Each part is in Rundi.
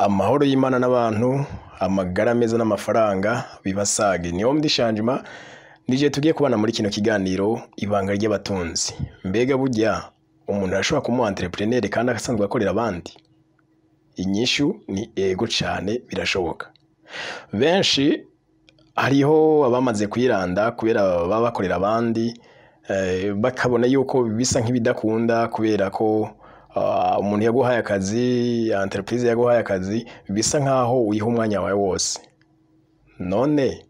Amahoro y'Imana n'abantu, amagara meza n'amafaranga bibasage. Ni Homme du Changement, nije tugiye kubana muri kino kiganiro Ibanga ry'Abatunzi. Mbega burya umuntu arashobora kuba umu entrepreneur kandi asanzwe akorera abandi? Inyishu ni ego cane, birashoboka. Benshi hariho abamaze kwiranda kubera baba bakorera abandi, bakabona yuko bisa nk'ibidakunda kubera ko umuntu yaguhaye akazi, entreprise yaguhaye akazi, bisa nkaho uyiha umwanya wawe wose. None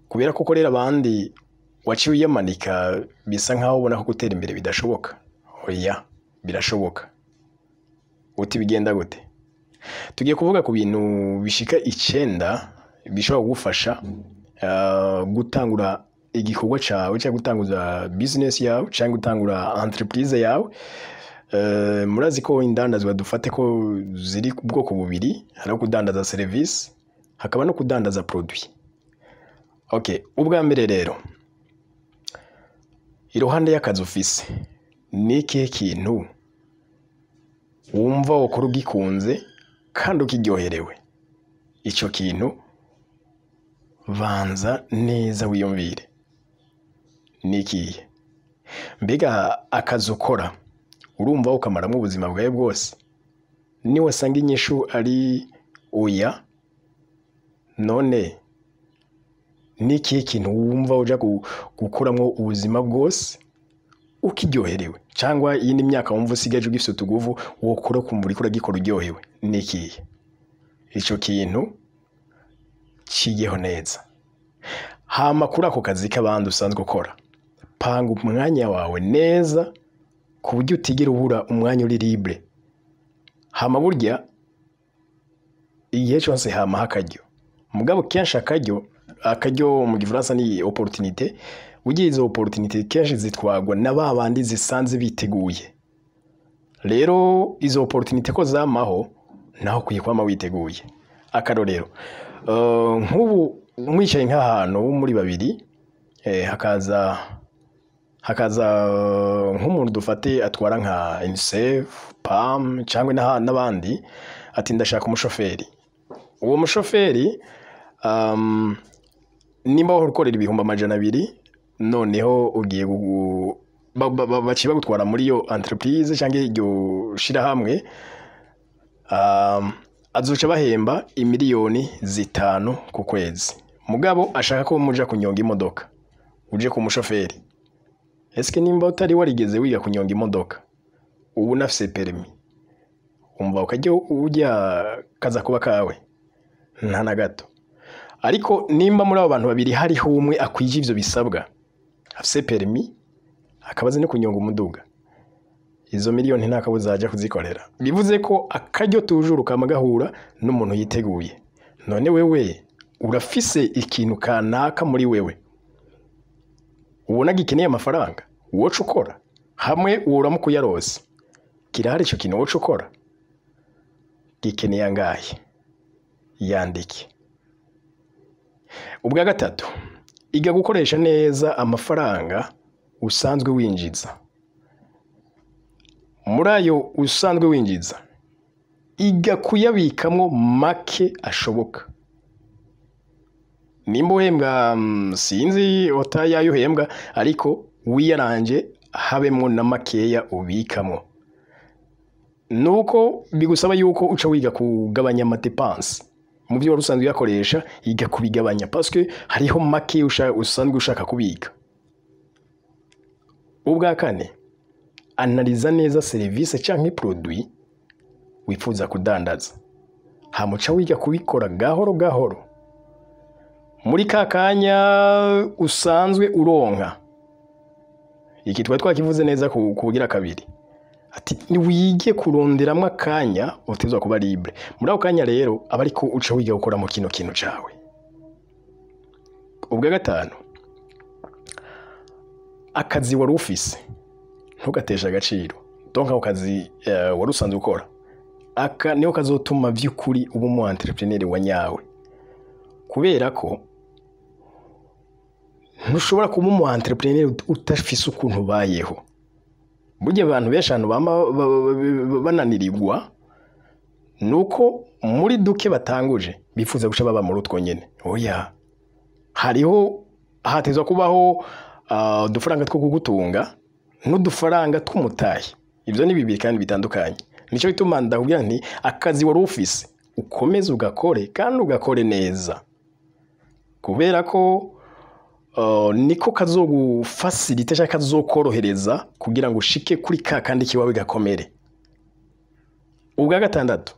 kubera ko ukorera abandi waciye uyamanika, bisa nkaho ubona ko gutera imbere bidashoboka? Oya, birashoboka. Uti bigenda gute? Tugiye kuvuga ku bintu bishika 9 bishobora kugufasha gutangura igikorwa cawe, canke gutanguza business yawe, canke gutangura entreprise yawe. Murazi ko indandazwa dufate ko ziri ku bwoko bubiri: hariho kudandaza service, hakaba no kudandaza produit. Okay, ubwa mbere rero, iruhande y'akazi ufise, ni ikihe kintu wumva wokora ugikunze kandi ukiryoherewe? Ico kintu banza neza wiyumvire ni ikihe. Mbega akazi ukora urumva ukamaramwo ubuzima bwawe bwose? Niwasanga inyishu ari oya, none ni ikihe kintu wumva uja gukoramwo ubuzima bwose ukiryoherewe, cyangwa iyindi myaka wumva usigaje ugifise utuguvu wokora ukumva uriko uragikora uryohewe? Ni ikihe? Ico kintu cigeho neza. Hama kuri ako kazi k'abandi usanzwe ukora, panga umwanya wawe neza ku buryo utigera ubura umwanya uri libre. Hama burya igihe cyose hamaho akaryo, mugabo kenshi akaryo, akaryo mu Gifaransa ni opportunité. Burya izo opportunité kenshi zitwagwa na ba bandi zisanze biteguye. Rero izo opportunité ko zamaho, naho ukwiye kwama witeguye. Akarorero, nk'ubu mwicaye nk'ahantu muri babiri, hakaza nk'umuntu dufate atwara nka UNICEF, PAM cyangwa n'abandi, ati: "Ndashaka umushoferi." Uwo mushoferi, nimba wahora ukorera 200,000, noneho ugiye baciye bagutwara muri iyo entreprise cyangwa iryo shirahamwe, azoca bahemba 5 miliyoni ku kwezi, mugabo ashaka ko muja kunyonga imodoka, uje ku mushoferi. Eske nimba utari warigeze wiga kunyonga imodoka, ubu unafise permis, umva ukajya ujya kaza kuba kawe? Nta na gato. Ariko nimba muri abo bantu babiri hariho umwe akwije ivyo bisabwa, afise permis, akaba azi no kunyonga umuduga, izo miliyoni nta kabuza aja kuzikorera. Bivuze ko akaryo tujuru kama gahura n'umuntu yiteguye. None wewe urafise ikintu kanaka muri wewe ubona gikeneye amafaranga woca ukora, hamwe uramuka uyarose? Kirahari ico kintu woca ukora? Gikeneye angahe? Yandike. Ubwa gatatu, iga gukoresha neza amafaranga usanzwe winjiza. Muri ayo usanzwe winjiza, iga kuyabikamwo make ashoboka. Nimba uhembwa, sinzi otayayo uhembwa, ariko wiyaranje habemwo na makeya ubikamwo. Nuko bigusaba yuko uca wiga kugabanya ama dépenses mu byo wari usanzwe uyakoresha. Iga kubigabanya parce que hariho make usanzwe ushaka kubika. Ubwa kane, analiza neza serivisi canke produit wifuza kudandaza, hama uca wiga kubikora gahoro gahoro muri ka kanya usanzwe uronka. Iki twari twakivuze neza kugira kabiri, ati wige kuronderamwo akanya utezwa kuba libre. Muri ako kanya rero aba ariko uca wiga gukora mu kino kintu cawe. Ubwa gatanu, akazi wari ufise ntugateshe agaciro. Donc ako kazi wari usanzwe ukora, aka niho kazotuma vy'ukuri uba umu entrepreneur wa nyawe, kubera ko ntushobora kuba umu entrepreneur udafise ukuntu ubayeho. Burya abantu benshi ahantu bama bananirirwa Nuko muri duke batanguje bifuza guca baba muri utwo nyene. Oya, hariho hatezwa kubaho udufaranga two kugutunga n'udufaranga tw'umutahe. Ibyo ni bibiri kandi bitandukanye. Nicyo bituma ndakubwira nti akazi wari ufise ukomeze ugakore kandi ugakore neza, kubera ko niko kazogufacilita cyangwa kazokorohereza kugira ngo ushike kuri ka kandi kiwawe gakomere. Ubwa gatandatu,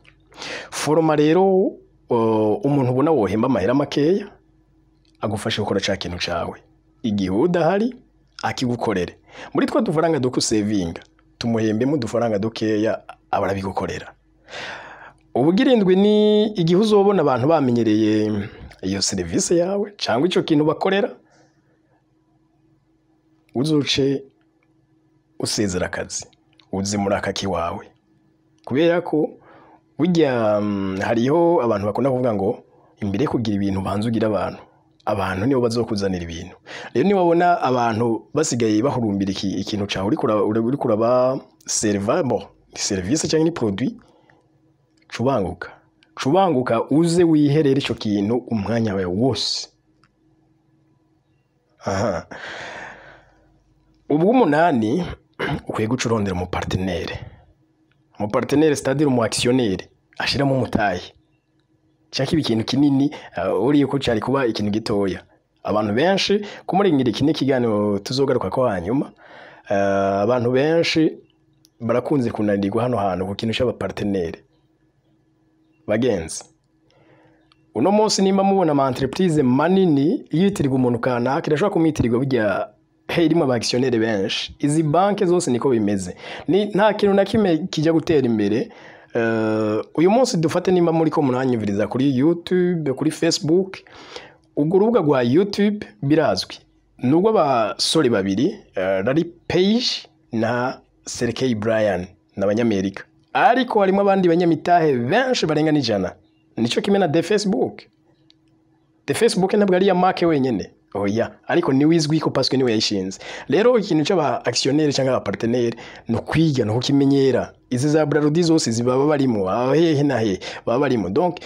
foroma rero umuntu ubona wohemba amahera makeya agufashe gukora ca kintu cawe, igihe udahari akigukorere. Muri twa dufaranga duke usevinga, tumuhembemo udufaranga dukeya, aba arabigukorera. Ubugirindwi ni igihe uzobona abantu bamenyereye iyo serivisi yawe cyangwa ico kintu bakorera, uzoce usezera akazi, uze muri aka kiwawe. Kubera ko burya hariho abantu bakunda kuvuga ngo imbere yo kugira ibintu banza ugira abantu, abantu nibo bazokuzanira ibintu. Rero niba wabona abantu basigaye bahurumbira ikintu cawe uriko uraba serva, bon, ni service cyangwa ni produit, cubanguka, cubanguka uze wiherere ico kintu umwanya wawe wose. Aha, ubw'umunani, ukwiye guca urondera umupartenaire, umupartenaire, c'est-à-dire umu actionnaire ashiramo umutahe, cyangwa iba ikintu kinini uriye ko cyari kuba ikintu gitoya. Abantu benshi kumurengera, iki ni ikiganiro tuzogaruka ko hanyuma. Abantu benshi barakunze kunanirwa hano hantu ku kintu cy'abapartenaire. Bagenzi, uno munsi nimba mubona ama entreprise manini yitirirwa umuntu kanaka, irashobora kumwitirirwa burya hey, irimo aba actionnaire benshi. Izi banke zose niko bimeze. Ni nta kintu na kimwe kijya gutera imbere. Uyu munsi dufate nimba muri ko muranyumviriza kuri YouTube, kuri Facebook, urwo rubuga rwa YouTube birazwi nubwo abasore babiri, Larry Page na Sergey Brin, ni abanyamerika, ariko harimo abandi banyamitahe benshi barenga n'ijana. Nico kimwe na the Facebook. The Facebook ntabwo ari iya Mark wenyene, oya, ariko niwe izwi ko parce que niwe yayishinze. Rero ikintu cy'aba actionnaire cyangwa aba partenaire no kwiga no kukimenyera. Izi za Brarudi zose zibaba barimo, ahehe na he baba barimo. Donc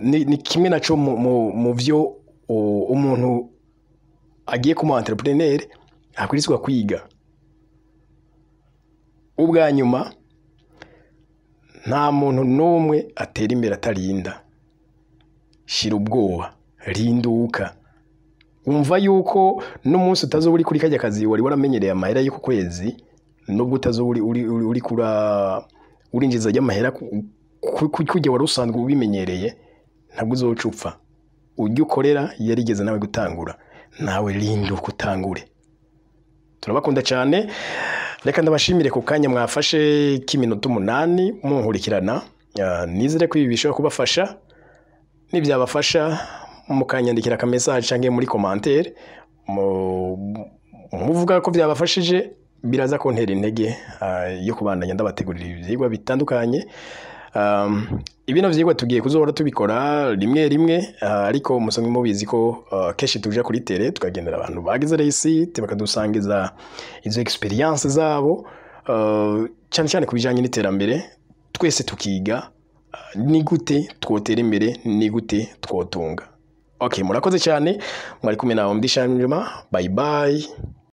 ni kimwe naco mu vyo umuntu agiye kuba entrepreneur akwirizwa kwiga. Ubwa nyuma, nta muntu n'umwe atera imbere atarinda. Shira ubwoba, rinduka, wumva yuko n'umunsi utazoba uri kuri kajya kazi wari waramenyereye amahera yo ku kwezi, nubwo utazoba uri kura urinjiza ry'amahera kujya wari usanzwe ubimenyereye, ntabwo uzoca upfa. Ujya ukorera yarigeze nawe gutangura, nawe rinduka utangure. Turabakunda cyane. Reka ndabashimire ku kanya mwafashe k'iminota 8 munkurikirana. Nizere ko ibi bishobora kubafasha. Nibyabafasha, mukanyandikira aka message cyangwa muri commentaire muvuga ko byabafashije, biraza kuntera intege yo kubandanya ndabategurira ibyigwa bitandukanye. Ibino vyigwa tugiye kuzohora tubikora rimwe rimwe, ariko musanzwe mubizi ko kenshi tuja kuri terrain tukagendera abantu bagize réussite, bakadusangiza izo expérience zabo, cyane cyane ku bijanye n'iterambere, twese tukiga ni gute twotera imbere, ni gute twotunga. Okay, murakoze cyane. Mwari kumwe na Omdi Shanjuma. Bye bye.